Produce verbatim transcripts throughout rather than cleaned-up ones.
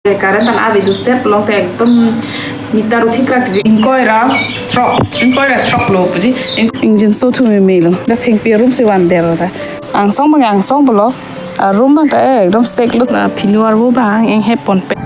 Current an ave do set pulote ekdom meter uthi krak ji. Ingkoi ra throk, ingkoi ra throk lo puji. Ing- Ingjinso thu meme lo. Dak thengpi arum si van der ta. Angsong abang angsong pulo. Arum abang ta ekdom sek lo. Phinu arvo abang inghep ponpe.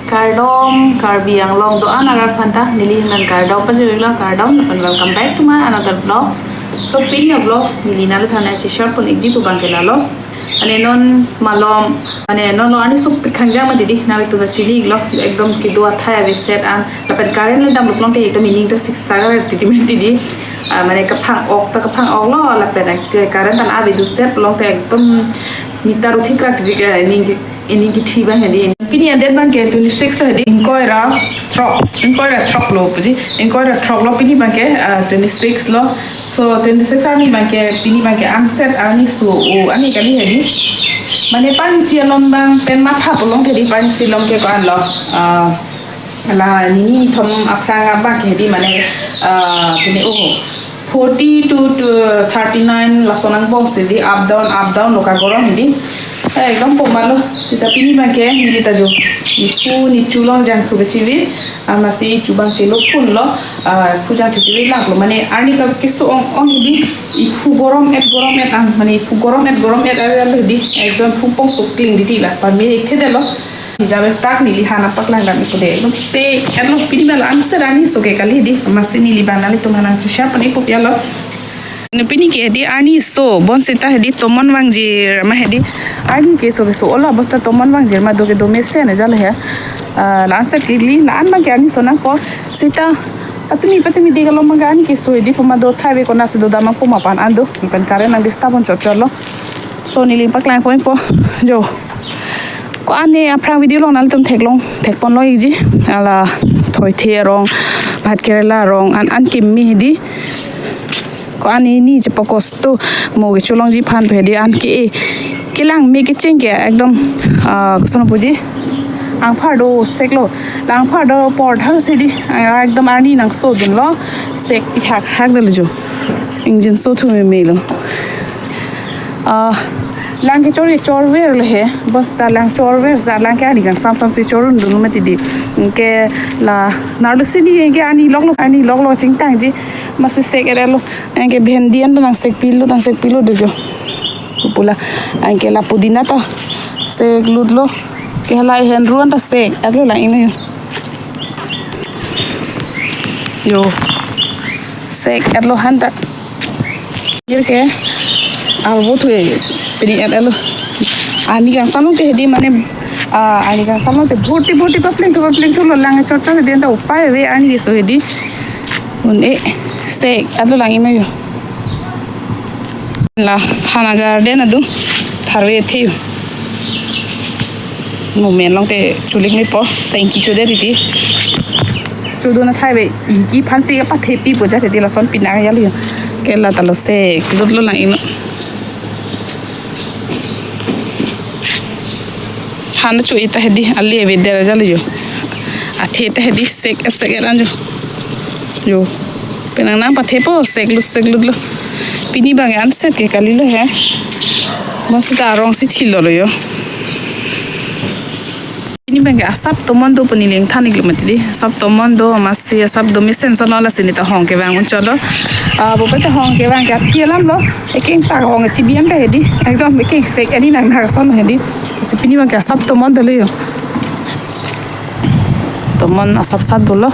Kardom, Karbi Anglong do-an arat aphanta, neli nang kardom pajirlo, kardom, and welcome back to my another vlogs. So, pini avlogs, neli nangliphan nangcheshare pon-ikji pu abang ke lalo. Mane non malom, mane non lo arni so pikhang jang mati di, nanglitum ta chini-iklo, ekdom kedo athai ave set an, lapen current le damlo pulote ekdom ining to sik sagar titi mati di. Ah, mane kaphang-ok ta kaphang-ok lo, lapen ke current an ave do set pulote ekdom meter uthi krak ji ke ining ke, ining kithi abang hedi. Pini an date abang ke twenty-six hedi. Ingkoi ra throk, ingkoi ra throk lo puji. Ingkoi ra throk lo pini abang ke, ah, twenty-six lo. So twenty-six arni abang ke, pini abang ke an set arni so o arni kali hedi. Mane pensi alom abang pen matha pulote hedi, pensi alom ke ko-an lo. Ah, la nini nithom aphrang abang ke hedi mane, ah, pini o forty to, to thirty-nine lason angbong si di up down, up down lo kagorom hedi. Eh, ekdom poma lo. Seta pini abang ke neli ta jo. Niphu, nichu along jangthu kechivi. Amatsi chu abang chelo phun lo. Ah, phu jangthu chivi lang lo. Mane arni ke keso ong ong hedi. Iphu gorom et gorom et an. Mane iphu gorom et gorom et an hedi. Ekdom phu pongso kling di di la. Pame thedetlo. Hijab tak neli han nangpaklang dam-ikpo de. Ekdom sek etlo pini abang an set arni so ke kali di. Amatsi neli abang nanglitum aphan nangcheshare pon-ikpo pi alo. Ne pini ke di arni so bon seta hedi tomon vangjir ma hedi. Arni ke so ke so olo bon seta tomon vangjir ma do ke do mesen ajat le he. Ah, la-an set kali la-an abang ke arni so nangpo seta patumi patumi di kalom abang ke arni ke so hedi poma do thai ave konatsi do dam nangpo ma pu an do. Pen current nang disturb pon chot chot lo. So neli paklang pon-ikpo jo. Ko-an ne aphrang video along nanglitum theklong, thek ponlong-ikji. Hala thoithe arong, bhat kerela arong, an an keme hedi. Ko-an ne ni chepo kosto mo kecho longji aphan pu hedi an ke e. Kelang me kecheng ke ekdom, ah, koson puji. Angphar do sek lo. La angphar do porthal si di. Ah, ekdom arni nangso dunlo. Sek ihak hak detlo jo. Ingjinso thu meme lo. Ah, lang kechor kechor ver le he, bon seta lang chor ver seta lang ke arni kangsam sam si chor un dun mati di. Ke la narlo si di ke arni lok lo, arni lok lo chingtangji. Amatsi sek et etlo. Anke bhendi an do nangsek pilo, nangsek pilo do jo. Pu pu la. Anke la pudina ta sek lut lo. Ke hala henru an ta sek etlo lang ino jo. Jo. Sek etlo han ta. Mir ke arvo thu e pini et etlo. Arni kangsam along te hedi mane, ah, arni kangsam along te bhorti bhorti papling thu papling thu lo lang chot chot hedi ta upai ave arni ke so hedi. Un-e sek etlo lang ino jo. La Hana Garden adu tharve the jo. Mo men along te chulik mepo, seta ingki chodet titi. Chodo na thai ave, ingki aphansi kapathe pipo ajat hedi lason pini ajat le. Ke la ta lo sek lut lo lang ino. Han cho-i ta hedi, ali ave der ajat le jo. Athe ta hedi sek sek eran jo. Jo. Penang nangpathepo sek lut sek lut lo. Pini abang an set ke kali lo he. Bon seta arong si thilo lo jo. Pini abang ke asap tomon do pu neli nangthan-iklo mati di. Asap tomon do amatsi asap do mesen solo lasi neli ta hong kevang un chotlo. Ah, bo pete hong kevang ke aphi alam lo. Ekeng ta hong chibian ta hedi. Ekdom ekeng sek ani nang nang son hedi. Si pini abang ke asap tomon dolo jo. Tomon asap sat dolo.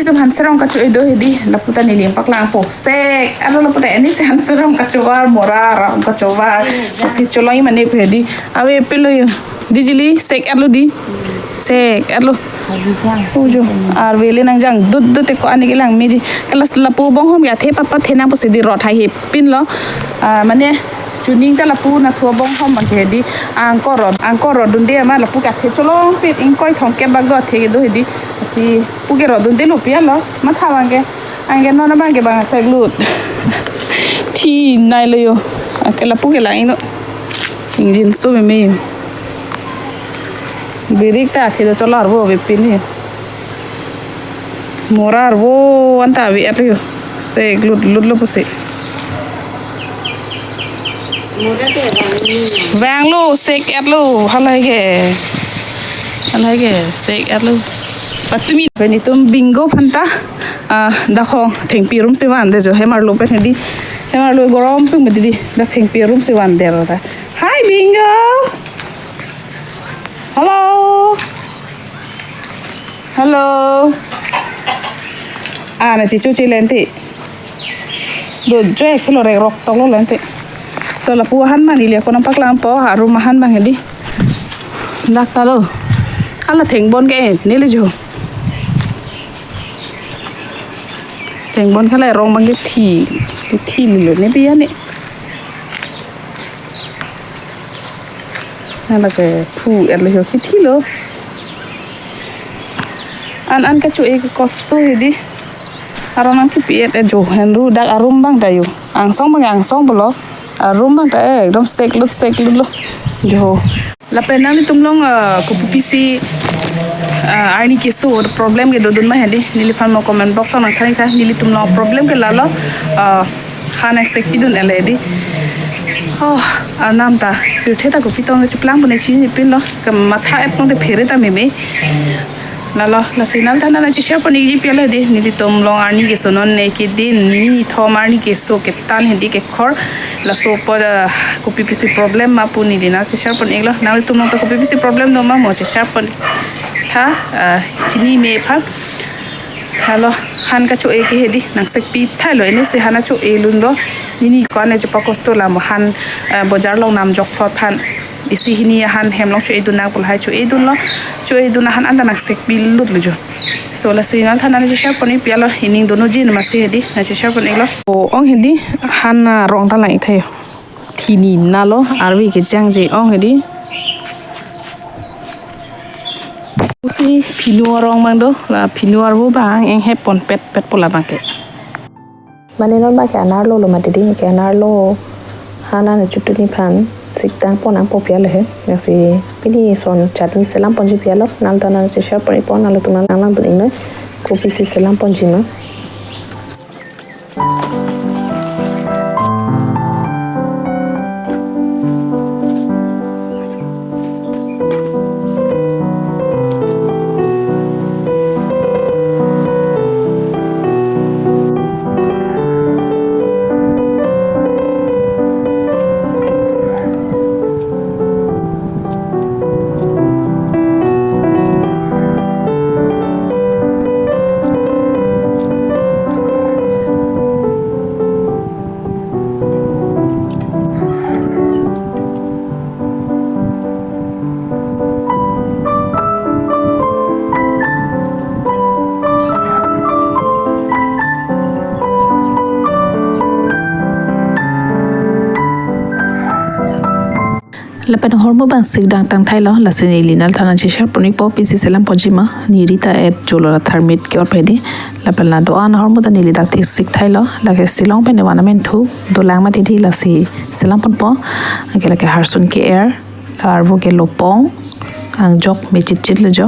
Itum hanserong kacho-i do hedi. Lapu ta neli nangpaklangpo. Sek, alo lapu ta ani si hanserong kachovar, mora arong kachovar. Tapi cholong-i mane pu hedi. Ave pilo jo. Di jili, sek etlo di. Sek etlo. Ujo, arve le nangjang dut dut te ko-an ke lang meji. Ke la lapu bonghom ke athe papat the nang pusi di rot hai he pin lo. Ah, mane chuning ta lapu nathu bonghom abang ke di angkor rot, angkor rot dunde ma lapu ke athe cholong pit ingkoi thomkep bak do athe kedo hedi. Si pu ke rot dunde lo pi alo. Matha abang ke. Anke non abang ke bang sek lut. Thi nai lo jo. Anke lapu ke lang ino. Ingjinso meme. Birik ta athe do cholor bo be pin ni. Mora arvo anta ave-et lo yo. Sek lut lut lo pusi. Mora te vanglo. Vanglo, sek-et lo. Halahai ke. Halahai ke, sek-et lo. Patumi. Pen itum Bingo aphan ta, ah, dak hong thengpi arum si vande jo. Hem arlo pen hedi. Hem arlo gorom ping mati di. Dak thengpi arum si vande lo ta. Hi, Bingo. Hello. Hello. Ah, na chichu chi lenti. Do joy khelo rek rok toklo lenti. To lapu ahan abang neli ako nangpaklang po, arum ahan abang hedi. Dak ta lo. Hala thengbon ke neli jo. Thengbon khala rong abang ke thi. Thi lilo ne biya ne. Hala ke phu-et lo ho kithi lo. An an kacho-e ke kosto hedi. Aron nangthipi-et jo henru dak arum abang ta yo. Angsong abang angsong pulo. Arum abang ta ekdom sek lut sek lut lo. Jo. Lapen nanglitum along, ah, kopi pisi, ah, arni keso problem ke dodun ma hedi. Neliphan mo comment box along nangthan tha. Nelitum along problem ke lalo. Ah, han sekpidun ele di. Oh, Arnam ta. Pirthe ta kopi tong chiplang pune chinipin lo. Kamatha ep tong te phere ta meme. Lalo, lasi nanglitum aphan nangcheshare pon-ikji pi alo di. Nelitum along arni keso non ne kedin. Nini thom arni keso ketan hedi kekhor. Laso apot, eh, kopi pisi problem ma pu neli nangcheshare pon-iklo. Nanglitum along ta kopi pisi problem do ma mo cheshare pon tha, eh, chinine aphan. Lalo, han kacho-e ke hedi, nangsekpi thailo, ene si han acho-e lun do. Nini ko-an ne chepakosto la mo han, eh, bojar along namjok plot aphan. Isi hini ahan hem along cho-edun nang pu lahai cho-edunlo. Cho-edun ahan anta nangsekpi lut lo jo. So lasi nanglitum aphan nangcheshare pon-ik pi alo, ining dono jin masi hedi, nangcheshare pon-iklo. O ong hedi, han arong ta lang-ik tha yo. Thini nalo, arve kejangje ong hedi. Pusi phinu arong abang do, la phinu arvo abang enghep pon petpet pu labang ke. Mane non abang ke anerlo lo mati di, ke anerlo. Han an chutuni aphan sik tang pon nangpo pi alo he. Lasi pini son chutney selam ponji pi alo, nanglitum aphan nangcheshare pon-ik pon, nanglitum aphan nanglang dun-iknoi. Kopi si selam ponji ma. Lapen ahormu abang sik dang tang thailo, lasi neli nanglitum aphan nangcheshare pon-ikpo, pisi selam ponji ma, ne rita et jolo la tharmit ke-ot pe di, lapen la do-an ahormu ta neli dak thik sik thailo, lake Shillong pen ne van amen thu, dolang mati di lasi selam ponpo, anke lake harsun ke-er, la arvo ke lopong, angjok mechitchit lo jo,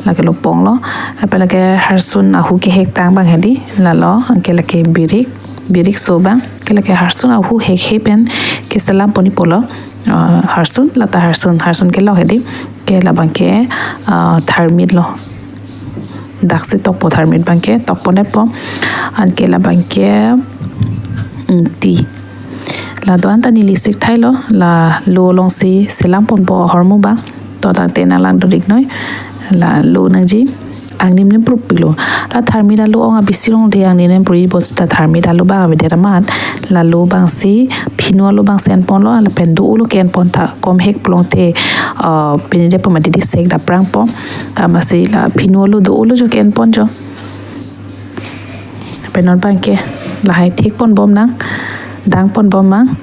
lake lopong lo, lapen lake harsun ahu kehek tang abang hedi, lalo, anke lake birik, birik so abang, ke lake harsun ahu hekhe pen keselam pon-ikpo lo. Ah, harsun, lata harsun, harsun kelok hedi. Ke labang ke, ah, tharmit lo. Daksi tokpo tharmit abang ke, tokpo nepo. Anke labang ke, mm, ti. La do-an ta neli sik thailo, la lo along si selam ponpo ahormu abang. To tangte nanglang dun-iknoi. La lo nangji. Angnim nem prup pilo. La tharmit alo ong abisi long de angnim nem prup-i bonsita tharmit alo abang avedet amat. La lo abang si, phinu alo abang si enponlo, lapen do-o lo ke-enpon ta, kom hek pulote, ah, pini de pama didi sek daprangpo. Amatsi la phinu alo do-o lo jo ke-enpon jo. Pen non abang ke, lahai thik ponbom nang, dang ponbom nang,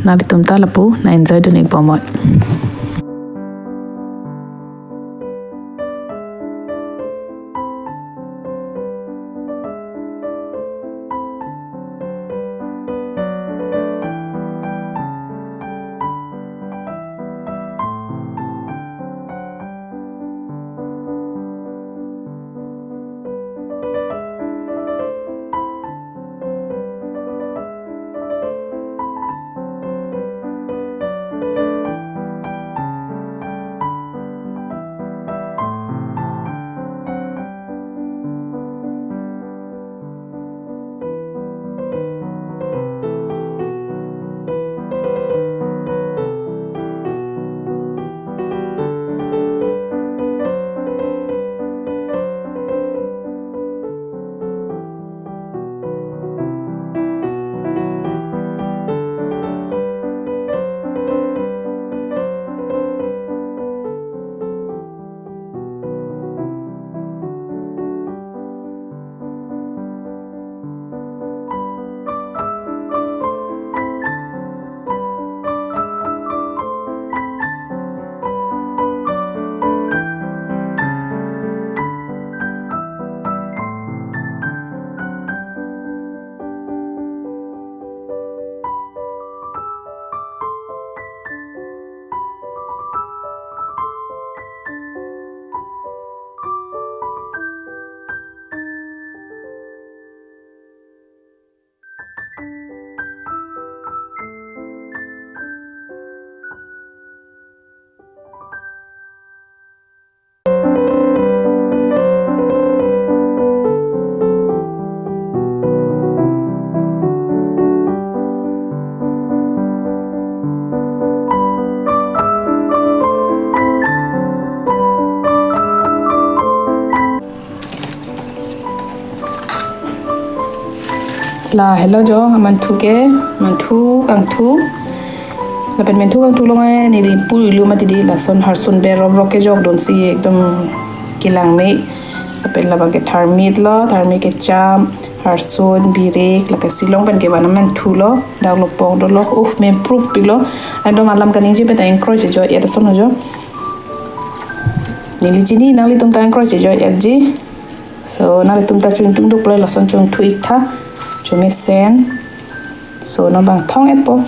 nanglitum ta lapu, nang enjoy dun-ik bomnoi. Lahelo jo, amanthu ke, manthu kangthu. Lapen manthu kangthu along eh, neli pui lu mati di lason harsun berok rok kejok dunsi ekdom kelang me. Lapen labang ke tharmit lo, tharmit kecham, harsun, birik, lake silong pen kevan amanthu lo, dak lo pok dolo, uh, memprup pilo. Ekdom alam kaningje pen ta ingkroi si jo, ya da som jo. Neli chini nanglitum ta ingkroi si jo, ya ji. So, nanglitum ta chungtung duk pule lason chungthu ik tha, chumesen. So, non bang thong et po.